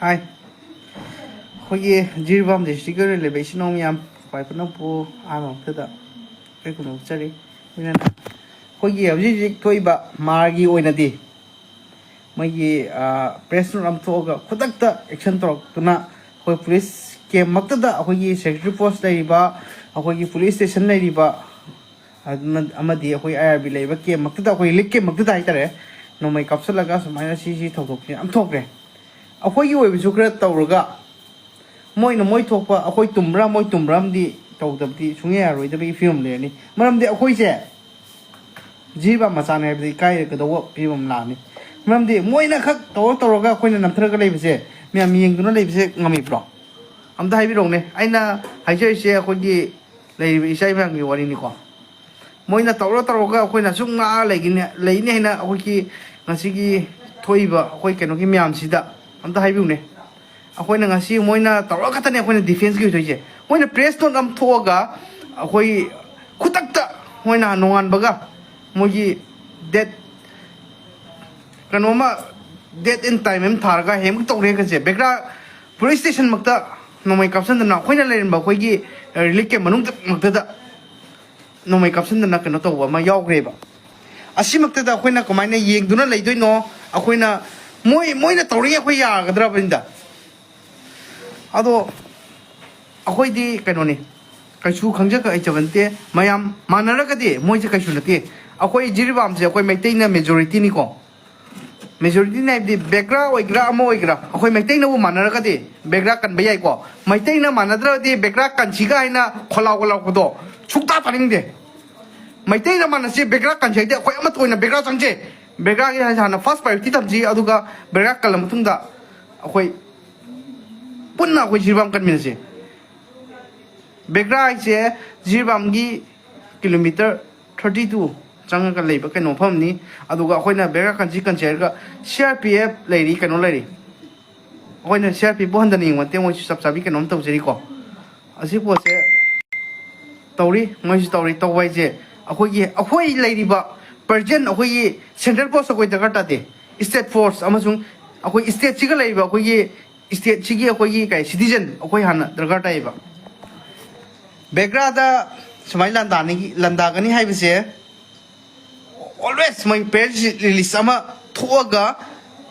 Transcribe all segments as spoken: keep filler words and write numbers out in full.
ꯍꯥꯏ, ꯑꯩꯈꯣꯏꯒꯤ ꯖꯤꯔꯤꯕꯥꯝ ꯗꯤꯁꯇ꯭ꯔꯤꯛꯀꯤ ꯑꯣꯏꯅ ꯂꯩꯕ ꯏꯆꯤꯟ ꯏꯅꯥꯎ ꯃꯌꯥꯝ, ꯈ꯭ꯋꯥꯏ ꯄꯨꯅꯃꯛꯄꯨ ꯑꯍꯥꯟꯕ ꯃꯛꯇꯗ ꯑꯩꯈꯣꯏ ꯈꯨꯔꯨꯝꯖꯔꯤ꯫ ꯂꯣꯏꯅꯅ ꯑꯩꯈꯣꯏꯒꯤ ꯍꯧꯖꯤꯛ ꯍꯧꯖꯤꯛ ꯊꯣꯛꯏꯕ ꯃꯥꯔꯒꯤ ꯑꯣꯏꯅꯗꯤ ꯃꯣꯏꯒꯤ ꯄ꯭ꯔꯦꯁ ꯅꯣꯠ ꯑꯃ ꯊꯣꯛꯑꯒ ꯈꯨꯗꯛꯇ ꯑꯦꯛꯁꯟ ꯇꯧꯔꯛꯇꯨꯅ ꯑꯩꯈꯣꯏ ꯄꯨꯂꯤꯁ ꯀꯦꯝ ꯃꯛꯇꯗ, ꯑꯩꯈꯣꯏꯒꯤ ꯁꯦꯀ꯭ꯌꯨꯔꯤꯇꯤ ꯐꯣꯔꯁ ꯂꯩꯔꯤꯕ, ꯑꯩꯈꯣꯏꯒꯤ ꯄꯨꯂꯤꯁ ꯁ꯭ꯇꯦꯁꯟ ꯂꯩꯔꯤꯕ, ꯑꯗꯨꯅ ꯑꯃꯗꯤ ꯑꯩꯈꯣꯏ ꯑꯥꯏ ꯑꯥꯔ ꯕꯤ ꯂꯩꯕ ꯀꯦꯝ ꯃꯛꯇꯗ, ꯑꯩꯈꯣꯏ ꯔꯤꯂꯤꯐ ꯀꯦꯝ ꯃꯛꯇꯗ ꯍꯥꯏꯇꯥꯔꯦ, ꯅꯣꯡꯃꯩ ꯀꯥꯞꯁꯤꯜꯂꯒ ꯁꯨꯃꯥꯏꯅ ꯁꯤꯁꯤ ꯊꯧꯗꯣꯛꯁꯦ ꯌꯥꯝ ꯊꯣꯛꯈ꯭ꯔꯦ꯫ ꯑꯩꯈꯣꯏꯒꯤ ꯑꯣꯏꯕꯁꯨ ꯈꯔ ꯇꯧꯔꯒ, ꯃꯣꯏꯅ ꯃꯣꯏ ꯊꯣꯛꯄ, ꯑꯩꯈꯣꯏ ꯇꯨꯝꯕ꯭ꯔꯥ ꯃꯣꯏ ꯇꯨꯝꯕ꯭ꯔꯥ ꯑꯃꯗꯤ ꯇꯧꯗꯕꯗꯤ ꯁꯨꯡꯌꯥ ꯌꯥꯔꯣꯏꯗꯕꯒꯤ ꯐꯤꯕꯝ ꯂꯩꯔꯅꯤ꯫ ꯃꯔꯝꯗꯤ ꯑꯩꯈꯣꯏꯁꯦ ꯖꯤꯔꯤꯕꯥꯝ ꯃꯆꯥꯅꯦ ꯍꯥꯏꯕꯗ ꯏꯀꯥꯏꯒꯗꯧꯕ ꯐꯤꯕꯝ ꯂꯥꯛꯑꯅꯤ꯫ ꯃꯔꯝꯗꯤ ꯃꯣꯏꯅ ꯈꯛ ꯇꯧꯔ ꯇꯧꯔꯒ ꯑꯩꯈꯣꯏꯅ ꯅꯝꯊꯔꯒ ꯂꯩꯕꯁꯦ, ꯃꯌꯥꯝ ꯌꯦꯡꯗꯨꯅ ꯂꯩꯕꯁꯦ ꯉꯝꯃꯤꯕ꯭ꯔꯣ? ꯑꯝꯇ ꯍꯥꯏꯕꯤꯔꯛꯎꯅꯦ꯫ ꯑꯩꯅ ꯍꯥꯏꯖꯔꯤꯁꯦ ꯑꯩꯈꯣꯏꯒꯤ ꯂꯩꯔꯤꯕ ꯏꯆꯥ ꯏꯃꯌꯥꯝꯒꯤ ꯋꯥꯔꯤꯅꯤꯀꯣ꯫ ꯃꯣꯏꯅ ꯇꯧꯔ ꯇꯧꯔꯒ ꯑꯩꯈꯣꯏꯅ ꯁꯨꯝ ꯉꯥꯛꯑ ꯂꯩꯒꯅꯤ, ꯂꯩꯅꯤ ꯍꯥꯏꯅ ꯑꯩꯈꯣꯏꯒꯤ ꯉꯁꯤꯒꯤ ꯊꯣꯛꯏꯕ ꯑꯩꯈꯣꯏ ꯀꯩꯅꯣꯒꯤ ꯃꯌꯥꯝꯁꯤꯗ ꯑꯝꯇ ꯍꯥꯏꯕꯤꯌꯨꯅꯦ꯫ ꯑꯩꯈꯣꯏꯅ ꯉꯁꯤ ꯃꯣꯏꯅ ꯇꯧꯔ ꯈꯛꯇꯅꯦ ꯑꯩꯈꯣꯏꯅ ꯗꯤꯐꯦꯟꯁꯀꯤ ꯑꯣꯏꯗꯣꯏꯁꯦ꯫ ꯃꯣꯏꯅ ꯄ꯭ꯔꯦꯁ ꯅꯣꯠ ꯑꯃ ꯊꯣꯛꯑꯒ ꯑꯩꯈꯣꯏ ꯈꯨꯗꯛꯇ ꯃꯣꯏꯅ ꯅꯣꯡꯉꯥꯟꯕꯒ ꯃꯣꯏꯒꯤ ꯗꯦꯠ ꯀꯩꯅꯣꯝꯃ, ꯗꯦꯠ ꯑꯦꯟ ꯇꯥꯏꯝ ꯑꯃ ꯊꯥꯔꯒ ꯍꯦꯛ ꯇꯧꯔꯦꯒꯁꯦ, ꯕꯦꯒ꯭ꯔꯥ ꯄꯨꯂꯤꯁ ꯁ꯭ꯇꯦꯁꯟꯃꯛꯇ ꯅꯣꯡꯃꯩ ꯀꯥꯞꯁꯤꯟꯗꯅ ꯑꯩꯈꯣꯏꯅ ꯂꯩꯔꯝꯕ ꯑꯩꯈꯣꯏꯒꯤ ꯔꯤꯂꯤꯐ ꯀꯦꯝ ꯃꯅꯨꯡꯗꯃꯛꯇꯗ ꯅꯣꯡꯃꯩ ꯀꯥꯞꯁꯤꯟꯗꯅ ꯀꯩꯅꯣ ꯇꯧꯕ ꯑꯃ ꯌꯥꯎꯈ꯭ꯔꯦꯕ꯫ ꯑꯁꯤꯃꯛꯇꯗ ꯑꯩꯈꯣꯏꯅ ꯀꯃꯥꯏꯅ ꯌꯦꯡꯗꯨꯅ ꯂꯩꯗꯣꯏꯅꯣ? ꯑꯩꯈꯣꯏꯅ, ꯃꯣꯏ, ꯃꯣꯏꯅ ꯇꯧꯔꯤ ꯑꯩꯈꯣꯏ ꯌꯥꯒꯗ꯭ꯔꯕꯅꯤꯗ? ꯑꯗꯣ ꯑꯩꯈꯣꯏꯗꯤ ꯀꯩꯅꯣꯅꯤ, ꯀꯩꯁꯨ ꯈꯪꯖ ꯍꯩꯖꯕ ꯅꯠꯇꯦ꯫ ꯃꯌꯥꯝ ꯃꯥꯟꯅꯔꯒꯗꯤ ꯃꯣꯏꯁꯦ ꯀꯩꯁꯨ ꯅꯠꯇꯦ꯫ ꯑꯩꯈꯣꯏ ꯖꯤꯔꯤꯕꯥꯝꯁꯦ ꯑꯩꯈꯣꯏ ꯃꯩꯇꯩꯅ ꯃꯦꯖꯣꯔꯤꯇꯤꯅꯤꯀꯣ꯫ ꯃꯦꯖꯣꯔꯤꯇꯤꯅꯤ ꯍꯥꯏꯕꯗꯤ ꯕꯦꯒ꯭ꯔꯥ ꯑꯣꯏꯒꯦꯔꯥ ꯑꯃ ꯑꯣꯏꯒꯦꯔꯥ, ꯑꯩꯈꯣꯏ ꯃꯩꯇꯩꯅꯕꯨ ꯃꯥꯟꯅꯔꯒꯗꯤ ꯕꯦꯒ꯭ꯔꯥ ꯀꯟꯕ ꯌꯥꯏꯀꯣ꯫ ꯃꯩꯇꯩꯅ ꯃꯥꯟꯅꯗ꯭ꯔꯒꯗꯤ ꯕꯦꯒ꯭ꯔꯥ ꯀꯟꯁꯤꯒ ꯍꯥꯏꯅ ꯈꯣꯜꯂꯥꯎ ꯈꯣꯜꯂꯥꯎꯕꯗꯣ ꯁꯨꯡꯇꯥ ꯇꯥꯅꯤꯡꯗꯦ꯫ ꯃꯩꯇꯩꯅ ꯃꯥꯟꯅꯁꯤ, ꯕꯦꯒ꯭ꯔꯥ ꯀꯟꯁꯤ ꯍꯥꯏꯗꯤ ꯑꯩꯈꯣꯏ ꯑꯃꯠꯇ ꯑꯣꯏꯅ ꯕꯦꯒ꯭ꯔꯥ ꯆꯪꯁꯦ꯫ ꯕꯦꯒ꯭ꯔꯥꯒꯤ ꯍꯥꯟꯅ ꯐꯥꯔꯁ ꯄ꯭ꯔꯥꯏꯌꯣꯔꯤꯇꯤ ꯊꯝꯁꯤ, ꯑꯗꯨꯒ ꯕꯦꯒ꯭ꯔꯥ ꯀꯜꯂ ꯃꯇꯨꯡꯗ ꯑꯩꯈꯣꯏ ꯄꯨꯟꯅ ꯑꯩꯈꯣꯏ ꯖꯤꯔꯤꯕꯥꯝ ꯀꯟꯃꯤꯟꯅꯁꯤ꯫ ꯕꯦꯒ꯭ꯔꯥ ꯍꯥꯏꯁꯦ ꯖꯤꯔꯤꯕꯥꯝꯒꯤ ꯀꯤꯂꯣꯃꯤꯇꯔ ꯊꯥꯔꯇꯤ ꯇꯨ ꯆꯪꯉꯒ ꯂꯩꯕ ꯀꯩꯅꯣ ꯃꯐꯝꯅꯤ꯫ ꯑꯗꯨꯒ ꯑꯩꯈꯣꯏꯅ ꯕꯦꯒ꯭ꯔꯥ ꯀꯟꯁꯤ ꯀꯟꯁꯤ ꯍꯥꯏꯔꯒ ꯁꯤ ꯑꯥꯔ ꯄꯤ ꯑꯦꯐ ꯂꯩꯔꯤ, ꯀꯩꯅꯣ ꯂꯩꯔꯤ꯫ ꯑꯩꯈꯣꯏꯅ ꯁꯤ ꯑꯥꯔ ꯄꯤ ꯑꯦꯐꯄꯨ ꯍꯟꯊꯅ ꯌꯦꯡꯕ ꯅꯠꯇꯦ, ꯃꯣꯏꯁꯨ ꯆꯞ ꯆꯥꯕꯤ ꯀꯩꯅꯣꯝ ꯇꯧꯖꯔꯤꯀꯣ꯫ ꯑꯁꯤ ꯄꯣꯠꯁꯦ ꯇꯧꯔꯤ, ꯃꯣꯏꯁꯨ ꯇꯧꯔꯤ꯫ ꯇꯧꯕ ꯍꯥꯏꯁꯦ ꯑꯩꯈꯣꯏꯒꯤ, ꯑꯩꯈꯣꯏ ꯂꯩꯔꯤꯕ ꯄ꯭ꯔꯖꯦꯟ ꯑꯩꯈꯣꯏꯒꯤ ꯁꯦꯟꯇ꯭ꯔꯦꯜ ꯐꯣꯔꯁ ꯑꯩꯈꯣꯏ ꯗꯔꯀꯥꯔ ꯇꯥꯗꯦ꯫ ꯁ꯭ꯇꯦꯠ ꯐꯣꯔꯁ ꯑꯃꯁꯨꯡ ꯑꯩꯈꯣꯏ ꯁ꯭ꯇꯦꯠꯁꯤꯒ ꯂꯩꯔꯤꯕ ꯑꯩꯈꯣꯏꯒꯤ ꯁ꯭ꯇꯦꯠꯁꯤꯒꯤ ꯑꯩꯈꯣꯏꯒꯤ ꯀꯩ ꯁꯤꯇꯤꯖꯟ ꯑꯩꯈꯣꯏ ꯍꯥꯟꯅ ꯗꯔꯀꯥꯔ ꯇꯥꯏꯌꯦꯕ꯫ ꯕꯦꯒ꯭ꯔꯥꯗ ꯁꯨꯃꯥꯏꯅ ꯂꯥꯟꯗꯥꯅꯤ, ꯂꯥꯟꯗꯥꯒꯅꯤ ꯍꯥꯏꯕꯁꯦ ꯑꯣꯜꯋꯦꯁ ꯃꯣꯏ ꯄ꯭ꯔꯦꯁ ꯔꯤꯂꯤꯁ ꯑꯃ ꯊꯣꯛꯑꯒ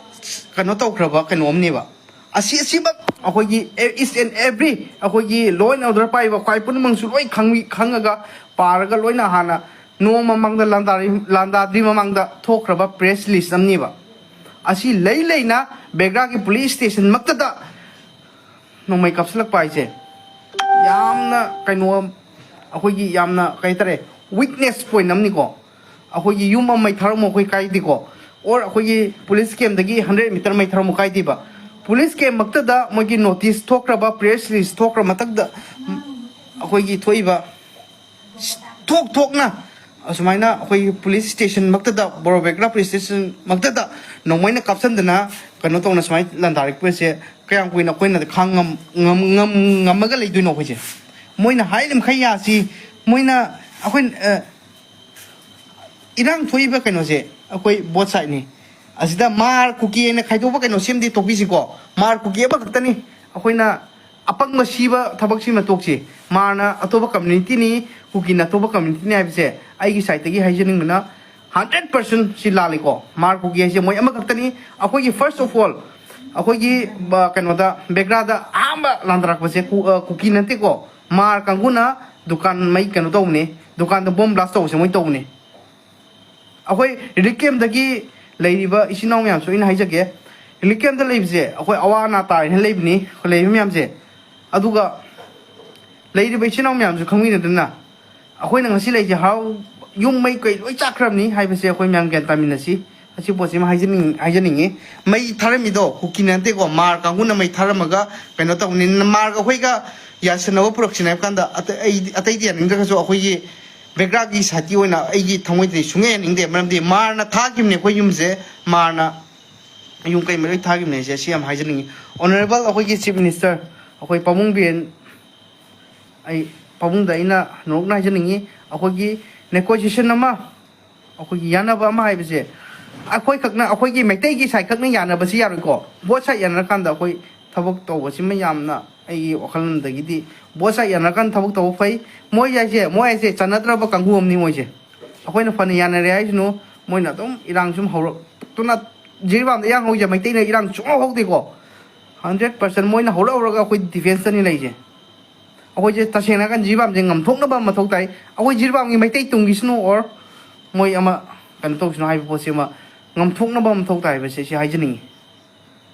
ꯀꯩꯅꯣ ꯇꯧꯈ꯭ꯔꯕ ꯀꯩꯅꯣꯝꯅꯦꯕ꯫ ꯑꯁꯤ ꯑꯁꯤꯃꯛ ꯑꯩꯈꯣꯏꯒꯤ ꯏꯁ ꯑꯦꯟ ꯑꯦꯚ꯭ꯔꯤ ꯑꯩꯈꯣꯏꯒꯤ ꯂꯣ ꯑꯦꯟ ꯑꯣꯔꯗꯔ ꯄꯥꯏꯕ ꯈ꯭ꯋꯥꯏ ꯄꯨꯝꯅꯃꯛꯁꯨ ꯂꯣꯏ ꯈꯪꯉꯤ, ꯈꯪꯉꯒ ꯄꯥꯔꯒ ꯂꯣꯏꯅ ꯍꯥꯟꯅ ꯅꯣꯡꯃ ꯃꯃꯥꯡꯗ ꯂꯥꯟꯗꯥꯔꯤ-, ꯂꯥꯟꯗꯥꯗ꯭ꯔꯤ ꯃꯃꯥꯡꯗ ꯊꯣꯛꯈ꯭ꯔꯕ ꯄ꯭ꯔꯦꯁ ꯂꯤꯁ ꯑꯃꯅꯦꯕ꯫ ꯑꯁꯤ ꯂꯩ ꯂꯩꯅ ꯕꯦꯒ꯭ꯔꯥꯒꯤ ꯄꯨꯂꯤꯁ ꯁ꯭ꯇꯦꯁꯟ ꯃꯛꯇꯗ ꯅꯣꯡꯃꯩ ꯀꯥꯞꯁꯤꯜꯂꯛꯄ ꯍꯥꯏꯁꯦ ꯌꯥꯝꯅ ꯀꯩꯅꯣ, ꯑꯩꯈꯣꯏꯒꯤ ꯌꯥꯝꯅ ꯀꯩ ꯍꯥꯏꯇꯥꯔꯦ, ꯋꯤꯛꯅꯦꯁ ꯄꯣꯏꯟ ꯑꯃꯅꯤꯀꯣ꯫ ꯑꯩꯈꯣꯏꯒꯤ ꯌꯨꯝ ꯑꯃ ꯃꯩ ꯊꯥꯔꯝꯃꯣ ꯑꯩꯈꯣꯏ ꯀꯥꯏꯗꯦꯀꯣ, ꯑꯣꯔ ꯑꯩꯈꯣꯏꯒꯤ ꯄꯨꯂꯤꯁ ꯀꯦꯝꯗꯒꯤ ꯍꯟꯗ꯭ꯔꯦꯠ ꯃꯤꯇꯔ ꯃꯩ ꯊꯥꯔꯝꯃꯣ ꯀꯥꯏꯗꯦꯕ꯫ ꯄꯨꯂꯤꯁ ꯀꯦꯝ ꯃꯛꯇꯗ ꯃꯣꯏꯒꯤ ꯅꯣꯇꯤꯁ ꯊꯣꯛꯈ꯭ꯔꯕ, ꯄ꯭ꯔꯦꯁ ꯔꯤꯂꯤꯁ ꯊꯣꯛꯈ꯭ꯔ ꯃꯊꯛꯇ ꯑꯩꯈꯣꯏꯒꯤ ꯊꯣꯛꯏꯕ ꯊꯣꯛ ꯊꯣꯛꯅ ꯑꯁꯨꯃꯥꯏꯅ ꯑꯩꯈꯣꯏꯒꯤ ꯄꯨꯂꯤꯁ ꯁ꯭ꯇꯦꯁꯟ ꯃꯛꯇꯗ, ꯕꯣꯔꯣ ꯕꯦꯒ꯭ꯔꯥ ꯄꯨꯂꯤꯁ ꯁ꯭ꯇꯦꯁꯟ ꯃꯛꯇꯗ ꯅꯣꯡꯃꯩꯅ ꯀꯥꯞꯁꯤꯟꯗꯅ ꯀꯩꯅꯣ ꯇꯧꯅ ꯁꯨꯃꯥꯏꯅ ꯂꯥꯟꯗꯥꯔꯛꯄꯁꯦ ꯀꯌꯥꯝ ꯀꯨꯏꯅ ꯑꯩꯈꯣꯏꯅ ꯈꯥꯡ ꯉꯝ-, ꯉꯝ-, ꯉꯝ-, ꯉꯝꯃꯒ ꯂꯩꯗꯣꯏꯅꯣ ꯑꯩꯈꯣꯏꯁꯦ? ꯃꯣꯏꯅ ꯍꯥꯏꯔꯤꯃꯈꯩ ꯌꯥꯁꯤ, ꯃꯣꯏꯅ ꯑꯩꯈꯣꯏ, ꯑ, ꯏꯔꯥꯡ ꯊꯣꯛꯏꯕ ꯀꯩꯅꯣꯁꯦ ꯑꯩꯈꯣꯏ ꯕꯣꯠ ꯁꯥꯏꯠꯅꯤ꯫ ꯑꯁꯤꯗ ꯃꯥꯔ ꯀꯨꯀꯤ ꯍꯥꯏꯅ ꯈꯥꯏꯗꯣꯛꯄ ꯀꯩꯅꯣ ꯁꯦꯝꯗꯤ ꯇꯣꯛꯄꯤꯁꯤꯀꯣ꯫ ꯃꯥꯔ ꯀꯨꯀꯤ ꯑꯃꯈꯛꯇꯅꯤ꯫ ꯑꯩꯈꯣꯏꯅ ꯑꯄꯪꯕ ꯁꯤꯕ ꯊꯕꯛꯁꯤꯃ ꯇꯣꯛꯁꯤ꯫ ꯃꯥꯔꯅ ꯑꯇꯣꯞꯄ ꯀꯝꯃ꯭ꯌꯨꯅꯤꯇꯤꯅꯤ, ꯀꯨꯀꯤꯅ ꯑꯇꯣꯞꯄ ꯀꯝꯃ꯭ꯌꯨꯅꯤꯇꯤꯅꯤ ꯍꯥꯏꯕꯁꯦ ꯑꯩꯒꯤ ꯁꯥꯏꯠꯇꯒꯤ ꯍꯥꯏꯖꯅꯤꯡꯕꯅ ꯍꯟꯗ꯭ꯔꯦꯠ ꯄꯥꯔꯁꯦꯟ ꯁꯤ ꯂꯥꯜꯂꯤꯀꯣ꯫ ꯃꯥꯔ ꯀꯨꯀꯤ ꯍꯥꯏꯁꯦ ꯃꯣꯏ ꯑꯃꯈꯛꯇꯅꯤ꯫ ꯑꯩꯈꯣꯏꯒꯤ ꯐꯥꯔꯁ ꯑꯣꯐ ꯑꯣꯜ ꯑꯩꯈꯣꯏꯒꯤ, ꯑ, ꯀꯩꯅꯣꯗ ꯕꯦꯒ꯭ꯔꯥꯗ ꯑꯍꯥꯟꯕ ꯂꯥꯟꯗꯥꯔꯛꯄꯁꯦ ꯀꯨ-, ꯑ, ꯀꯨꯀꯤ ꯅꯠꯇꯦꯀꯣ꯫ ꯃꯥꯔ ꯀꯥꯡꯕꯨꯅ ꯗꯨꯀꯥꯟ ꯃꯩ ꯀꯩꯅꯣ ꯇꯧꯕꯅꯦ, ꯗꯨꯀꯥꯟꯗ ꯕꯣꯝ ꯕ꯭ꯂꯥꯁ ꯇꯧꯕꯁꯦ ꯃꯣꯏ ꯇꯧꯕꯅꯦ꯫ ꯑꯩꯈꯣꯏ ꯔꯤꯂꯤꯐ ꯀꯦꯝꯗꯒꯤ ꯂꯩꯔꯤꯕ ꯏꯆꯤꯟ ꯏꯅꯥꯎ ꯃꯌꯥꯝꯁꯨ ꯑꯩꯅ ꯍꯥꯏꯖꯒꯦ, ꯔꯤꯂꯤꯐ ꯀꯦꯝꯗ ꯂꯩꯕꯁꯦ ꯑꯩꯈꯣꯏ ꯑꯋꯥ ꯑꯅꯥ ꯇꯥꯔꯦꯅ ꯂꯩꯕꯅꯤ, ꯑꯩꯈꯣꯏ ꯂꯩꯔꯤꯕ ꯃꯌꯥꯝꯁꯦ꯫ ꯑꯗꯨꯒ ꯂꯩꯔꯤꯕ ꯏꯆꯤꯟ ꯏꯅꯥꯎ ꯃꯌꯥꯝꯁꯨ ꯈꯪꯕꯤꯅꯗꯅ, ꯑꯩꯈꯣꯏꯅ ꯉꯁꯤ ꯂꯩꯁꯦ ꯍꯔꯥꯎ, ꯌꯨꯝ ꯃꯩ ꯀꯩ ꯂꯣꯏ ꯆꯥꯛꯈ꯭ꯔꯕꯅꯤ ꯍꯥꯏꯕꯁꯦ ꯑꯩꯈꯣꯏ ꯃꯌꯥꯝ ꯒ꯭ꯌꯥꯟ ꯇꯥꯃꯤꯟꯅꯁꯤ꯫ ꯑꯁꯤ ꯄꯣꯠꯁꯤꯃ ꯍꯥꯏꯖꯅꯤꯡ-, ꯍꯥꯏꯖꯅꯤꯡꯉꯤ꯫ ꯃꯩ ꯊꯥꯔꯝꯃꯤꯗꯣ ꯀꯨꯀꯤ ꯅꯠꯇꯦꯀꯣ, ꯃꯥꯔ ꯀꯥꯡꯕꯨꯅ ꯃꯩ ꯊꯥꯔꯝꯃꯒ ꯀꯩꯅꯣ ꯇꯧꯕꯅꯤ꯫ ꯃꯥꯔꯒ ꯑꯩꯈꯣꯏꯒ ꯌꯥꯁꯟꯅꯕ ꯄꯨꯔꯛꯁꯤꯅꯦ ꯍꯥꯏꯕ ꯀꯥꯟꯗ ꯑꯇꯩ, ꯑꯩ, ꯑꯇꯩꯗꯤ ꯌꯥꯅꯤꯡꯗ꯭ꯔꯒꯁꯨ ꯑꯩꯈꯣꯏꯒꯤ ꯕꯦꯒ꯭ꯔꯥꯒꯤ ꯁꯥꯏꯠꯀꯤ ꯑꯣꯏꯅ ꯑꯩꯒꯤ ꯊꯃꯣꯏꯗꯗꯤ ꯁꯨꯡꯌꯥ ꯌꯥꯅꯤꯡꯗꯦ꯫ ꯃꯔꯝꯗꯤ ꯃꯥꯔꯅ ꯊꯥꯈꯤꯕꯅꯦ ꯑꯩꯈꯣꯏ ꯌꯨꯝꯁꯦ, ꯃꯥꯔꯅ ꯌꯨꯝ ꯀꯩ ꯂꯣꯏ ꯊꯥꯈꯤꯕꯅꯦ ꯍꯥꯏꯁꯦ, ꯁꯤ ꯌꯥꯝ ꯍꯥꯏꯖꯅꯤꯡꯉꯤ꯫ ꯑꯣꯅꯔꯦꯕꯜ ꯑꯩꯈꯣꯏꯒꯤ ꯆꯤꯐ ꯃꯤꯅꯤꯁꯇꯔ, ꯑꯩꯈꯣꯏ ꯄꯥꯕꯨꯡ ꯕꯤꯔꯦꯟ, ꯑꯩ ꯄꯥꯕꯨꯡꯗ ꯑꯩꯅ ꯅꯣꯛꯅ ꯍꯥꯏꯖꯅꯤꯡꯉꯤ, ꯑꯩꯈꯣꯏꯒꯤ ꯅꯦꯒꯣꯁꯤꯌꯦꯁꯟ ꯑꯃ, ꯑꯩꯈꯣꯏꯒꯤ ꯌꯥꯅꯕ ꯑꯃ ꯍꯥꯏꯕꯁꯦ ꯑꯩꯈꯣꯏ ꯈꯛꯅ, ꯑꯩꯈꯣꯏꯒꯤ ꯃꯩꯇꯩꯒꯤ ꯁꯥꯏꯠ ꯈꯛꯅ ꯌꯥꯅꯕꯁꯤ ꯌꯥꯔꯣꯏꯀꯣ꯫ ꯕꯣꯠ ꯁꯥꯏꯠ ꯌꯥꯅꯔꯀꯥꯟꯗ ꯑꯩꯈꯣꯏ ꯊꯕꯛ ꯇꯧꯕꯁꯤꯃ ꯌꯥꯝꯅ ꯑꯩꯒꯤ ꯋꯥꯈꯜꯂꯣꯟꯗꯒꯤꯗꯤ ꯕꯣꯠ ꯁꯥꯏꯠ ꯌꯥꯅꯔꯀꯥꯟꯗ ꯊꯕꯛ ꯇꯧꯕ ꯐꯩ꯫ ꯃꯣꯏ ꯍꯥꯏꯁꯦ, ꯃꯣꯏ ꯍꯥꯏꯁꯦ ꯆꯥꯟꯅꯗ꯭ꯔꯕ ꯀꯥꯡꯕꯨ ꯑꯃꯅꯤ ꯃꯣꯏꯁꯦ꯫ ꯑꯩꯈꯣꯏꯅ ꯐꯅ ꯌꯥꯅꯔꯦ ꯍꯥꯏꯁꯅꯨ, ꯃꯣꯏꯅ ꯑꯗꯨꯝ ꯏꯔꯥꯡ ꯁꯨꯝ ꯍꯧꯔꯛꯇꯨꯅ, ꯖꯤꯔꯤꯕꯥꯝꯗ ꯏꯔꯥꯡ ꯍꯧꯏꯁꯦ ꯃꯩꯇꯩꯅ ꯏꯔꯥꯡ ꯁꯨꯡꯍꯧ ꯍꯧꯗꯦꯀꯣ꯫ ꯍꯟꯗ꯭ꯔꯦꯠ ꯄꯥꯔꯁꯦꯟ ꯃꯣꯏꯅ ꯍꯧꯔ ꯍꯧꯔꯒ ꯑꯩꯈꯣꯏ ꯗꯤꯐꯦꯟꯁꯇꯅꯤ ꯂꯩꯁꯦ꯫ ꯑꯩꯈꯣꯏꯁꯦ ꯇꯁꯦꯡꯅ ꯍꯥꯏꯔꯀꯥꯟꯗ ꯖꯤꯔꯤꯕꯥꯝꯁꯦ ꯉꯝꯊꯣꯛꯅꯕ ꯑꯃ ꯃꯊꯧ ꯇꯥꯏ꯫ ꯑꯩꯈꯣꯏ ꯖꯤꯔꯤꯕꯥꯝꯒꯤ ꯃꯩꯇꯩ ꯇꯨꯡꯒꯤꯁꯅꯨ or ꯃꯣꯏ ꯑꯃ ꯀꯩꯅꯣ ꯇꯧꯁꯅꯨ ꯍꯥꯏꯕ ꯄꯣꯠꯁꯤ ꯑꯃ ꯉꯝꯊꯣꯛꯅꯕ ꯑꯃ ꯃꯊꯧ ꯇꯥꯏ ꯍꯥꯏꯕꯁꯦ ꯁꯤ ꯍꯥꯏꯖꯅꯤꯡꯉꯤ꯫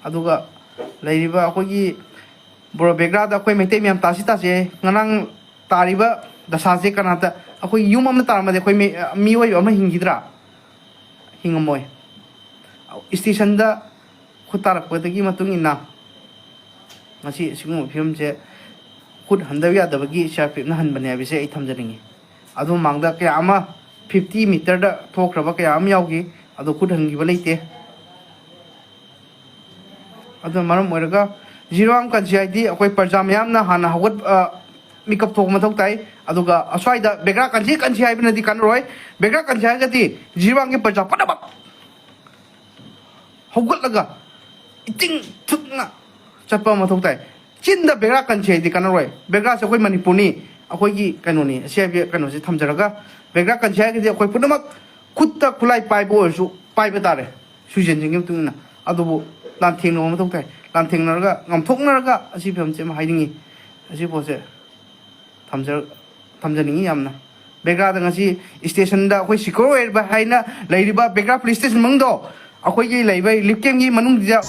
ꯑꯗꯨꯒ ꯂꯩꯔꯤꯕ ꯑꯩꯈꯣꯏꯒꯤ ꯕ꯭ꯔꯣ ꯕꯦꯒ꯭ꯔꯥꯗ ꯑꯩꯈꯣꯏ ꯃꯩꯇꯩ ꯃꯌꯥꯝ ꯇꯥꯁꯤ ꯇꯥꯁꯦ꯫ ꯉꯔꯥꯡ ꯇꯥꯔꯤꯕ ꯗꯁꯥꯁꯦ ꯀꯅꯥꯇ ꯑꯩꯈꯣꯏ ꯌꯨꯝ ꯑꯃ ꯇꯥꯔꯝꯃꯗꯤ ꯑꯩꯈꯣꯏ ꯃꯤ-, ꯃꯤꯑꯣꯏꯕ ꯑꯃ ꯍꯤꯡꯈꯤꯗ꯭ꯔꯥ? ꯍꯤꯡꯉꯝꯃꯣꯏ꯫ ꯏꯁꯇꯦꯁꯟꯗ ꯈꯨꯠ ꯇꯥꯔꯛꯄꯗꯒꯤ ꯃꯇꯨꯡ ꯏꯟꯅ ꯉꯁꯤ ꯑꯁꯤꯒꯨꯝꯕ ꯐꯤꯕꯝꯁꯦ ꯈꯨꯠ ꯍꯟꯗꯕ ꯌꯥꯗꯕꯒꯤ ꯁꯤ ꯑꯥꯔ ꯄꯤ ꯑꯦꯐꯅ ꯍꯟꯕꯅꯦ ꯍꯥꯏꯕꯁꯦ ꯑꯩ ꯊꯝꯖꯅꯤꯡꯉꯤ꯫ ꯑꯗꯨ ꯃꯃꯥꯡꯗ ꯀꯌꯥ ꯑꯃ ꯐꯤꯐꯇꯤ ꯃꯤꯇꯔꯗ ꯊꯣꯛꯈ꯭ꯔꯕ ꯀꯌꯥ ꯑꯃ ꯌꯥꯎꯈꯤ, ꯑꯗꯣ ꯈꯨꯠ ꯍꯟꯈꯤꯕ ꯂꯩꯇꯦ꯫ ꯑꯗꯨꯅ ꯃꯔꯝ ꯑꯣꯏꯔꯒ ꯖꯤꯔꯤꯕꯥꯝ ꯀꯟꯁꯤ ꯍꯥꯏꯗꯤ ꯑꯩꯈꯣꯏ ꯄ꯭ꯔꯖꯥ ꯃꯌꯥꯝꯅ ꯍꯥꯟꯅ ꯍꯧꯒꯠ-, ꯑ, ꯃꯤꯀꯞ ꯊꯣꯛꯄ ꯃꯊꯧ ꯇꯥꯏ꯫ ꯑꯗꯨꯒ ꯑꯁ꯭ꯋꯥꯏꯗ ꯕꯦꯒ꯭ꯔꯥ ꯀꯟꯁꯤ ꯀꯟꯁꯤ ꯍꯥꯏꯕꯅꯗꯤ ꯀꯥꯟꯅꯔꯣꯏ꯫ ꯕꯦꯒ꯭ꯔꯥ ꯀꯟꯁꯤ ꯍꯥꯏꯔꯒꯗꯤ ꯖꯤꯔꯤꯕꯥꯝꯒꯤ ꯄ꯭ꯔꯖꯥ ꯄꯨꯝꯅꯃꯛ ꯍꯧꯒꯠꯂꯒ ꯏꯇꯤꯡ ꯊꯨꯛꯅ ꯆꯠꯄ ꯃꯊꯧ ꯇꯥꯏ꯫ ꯆꯤꯟꯗ ꯕꯦꯒ꯭ꯔꯥ ꯀꯟꯁꯤ ꯍꯥꯏꯗꯤ ꯀꯥꯟꯅꯔꯣꯏ꯫ ꯕꯦꯒ꯭ꯔꯥꯁꯦ ꯑꯩꯈꯣꯏ ꯃꯅꯤꯄꯨꯔꯅꯤ, ꯑꯩꯈꯣꯏꯒꯤ ꯀꯩꯅꯣꯅꯤ, ꯑꯁꯤ ꯍꯥꯏꯕ ꯀꯩꯅꯣꯁꯦ ꯊꯝꯖꯔꯒ, ꯕꯦꯒ꯭ꯔꯥ ꯀꯟꯁꯤ ꯍꯥꯏꯔꯒꯗꯤ ꯑꯩꯈꯣꯏ ꯄꯨꯝꯅꯃꯛ ꯈꯨꯠꯇ ꯈꯨꯠꯂꯥꯏ ꯄꯥꯏꯕ ꯑꯣꯏꯔꯁꯨ ꯄꯥꯏꯕ ꯇꯥꯔꯦ, ꯁꯤꯆꯨꯋꯦꯁꯟꯁꯤꯒꯤ ꯃꯇꯨꯡ ꯏꯟꯅ꯫ ꯑꯗꯨꯕꯨ ꯂꯥꯟꯊꯦꯡꯅꯕ ꯃꯊꯧ ꯇꯥꯏ꯫ ꯂꯥꯟꯊꯦꯡꯅꯔꯒ, ꯉꯥꯝꯊꯣꯛꯅꯔꯒ ꯑꯁꯤ ꯐꯤꯕꯝꯁꯦ ꯑꯃ ꯍꯥꯏꯅꯤꯡꯉꯤ꯫ ꯑꯁꯤ ꯄꯣꯠꯁꯦ ꯊꯝꯖ-, ꯊꯝꯖꯅꯤꯡꯉꯤ ꯌꯥꯝꯅ꯫ ꯕꯦꯒ꯭ꯔꯥꯗ ꯉꯁꯤ ꯏꯁꯇꯦꯁꯟꯗ ꯑꯩꯈꯣꯏ ꯁꯤꯀ꯭ꯌꯣꯔ ꯑꯣꯏꯔꯤꯕ ꯍꯥꯏꯅ ꯂꯩꯔꯤꯕ ꯕꯦꯒ꯭ꯔꯥ ꯄꯨꯂꯤꯁ ꯏꯁꯇꯦꯁꯟ ꯃꯅꯨꯡꯗꯣ, ꯑꯩꯈꯣꯏꯒꯤ ꯂꯩꯔꯤꯕ ꯔꯤꯂꯤꯐ ꯀꯦꯝꯒꯤ ꯃꯅꯨꯡꯁꯤꯗ